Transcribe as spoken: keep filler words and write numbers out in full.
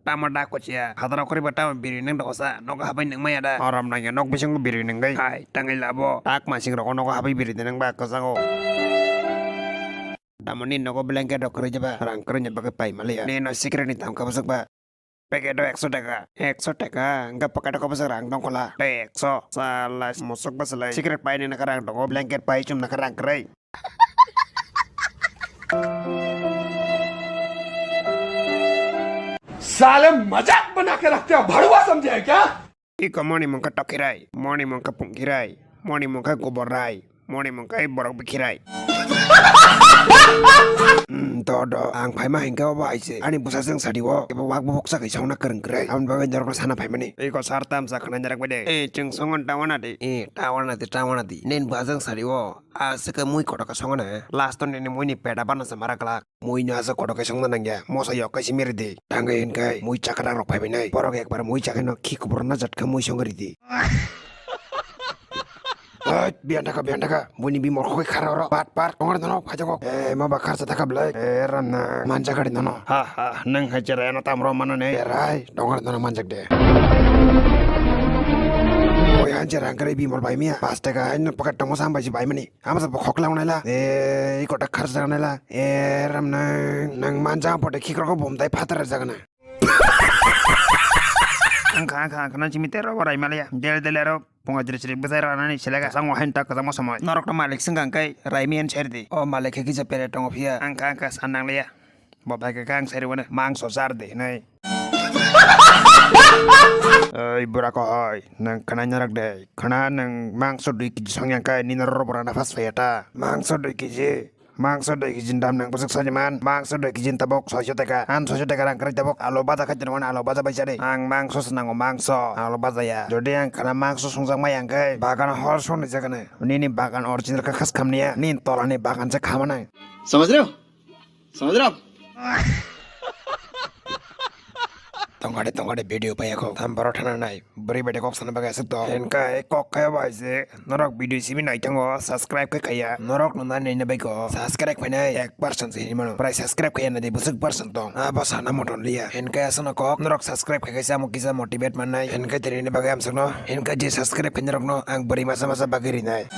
Tamo da kochiya. Hadra koriba tamo biri nang dosa. Nogo habai nang maya da. Orom nang ya nok bising biri nang gai. Hai, tangai labo. Tak masing roko nogo habai biri de nang ba kasango. Tamoni nogo blanket rok kwrwi jeba. Rang kwrwi ni bagwi pai maliya. Ni no secret ni tam kabajak ba. Packet o ekso taka. Ekso taka. Hingke packet o kabajak rang tong kola. Tei ekso. Sala musuk basalai. Secret pai ni naka rang tongo. Blanket pai chum naka rang kwrwi. साले मजाक बना के रखते हो, भड़ुआ समझे है क्या? Iko moni mungkha tokirai, moni mungkha pungkirai, moni mungkha goborai, moni mungkha borok bikirai. Hmm, do do, ang phaima hingke obo aise. Ani bwsajwng sadi o, ebo wak bubuk sakai songna kwrwng kwrwi. Aboni bagwi norokno sana phaimani. Iko sar tamsa khwnai narak bai de. Eh, chwng songon tawana di. Eh, tawana di, tawana di. Nen bwsajwng sadi o. Aswk mui kotor khe songna. Last o nini mui ni peda bana se mara glak. Mui no aswk kotor khe songna nangya. Mosa yok khe simi ridi. Tangwi hinkai mui chakra rok phaibai nai. Borok ekbar mui chakhe no khi kubur na jat khe mui song ridi. Oi, biyan thaka, biyan thaka. Mui ni bimol khoi khara oro. Pat, pat, tongar dono, phai jago. Eh, ma ba kharsa thaka belai. Eh, ram na. Manja gari dono. Ha, ha, nang hai chera ano tam ro mano ne. Berai, tongar dono manjak de. Oi, han chera ang kare bimol bai miya. Pas taka, ano pakat tongo sam bai si bai mani. Ama sa bokok lang naila. Eh, iko tak khar jaga naila. Eh, ram nang, nang manja pote khikrok bom dai phatar jaga na. Angkha, angkha, angkha, nang chimi tero bo rai malaya. Dele, dele aro, punga jiri chiri bwsai rana ni selega. Sango hain tak kasamo samoi. Norok no malik sengkang kai, rai mi en cher di. O malik khe kisa pere tongo phiya. Angkha, angkha, san nang laya. Bo bai khe kang seri wane, mangso jar de, nai. Oi, bura ko hoi, nang khana nyarak de. Khana nang mangso dui kg song yang kai, nina ro bura na fas phaya ta. Mangso dui kg. Mangso dui kg ni dam nang bwswk sani man. Mangso dui kg ni tabok soiso taka. An soiso taka rang kwrwi tabok. Alo baja khai tongmani alo baja bai chari. Ang mangso se nango mangso. Alo baja ya. Jodi ang khana mangso songjak mai ang khe bagan hor song ni jagani. Nini bagan original kha khas khamni ya. Nini tola ni bagan se khama nang. समझ रहे हो? समझ रहे हो आप? Tongkade tongkade video paya kok. Tam baro thana nai. Bwrwi bai de kok sana bagwi aswk tong. Enka e kok kaya bai se. Norok video simi nai tongo. Subscribe khe khaya. Norok no nai nai bai ko. Subscribe khainai ek percent se hinmano. Prai subscribe khaya na de bwswk percent tong. Abo sana moton liya. Enka aswk no kok. Norok subscribe khai khe samo kisa motivate mannai. Enka tini ni bagwi amswk no. Enka je subscribe khainai rok no ang bwrwi masa masa bagwi rinai.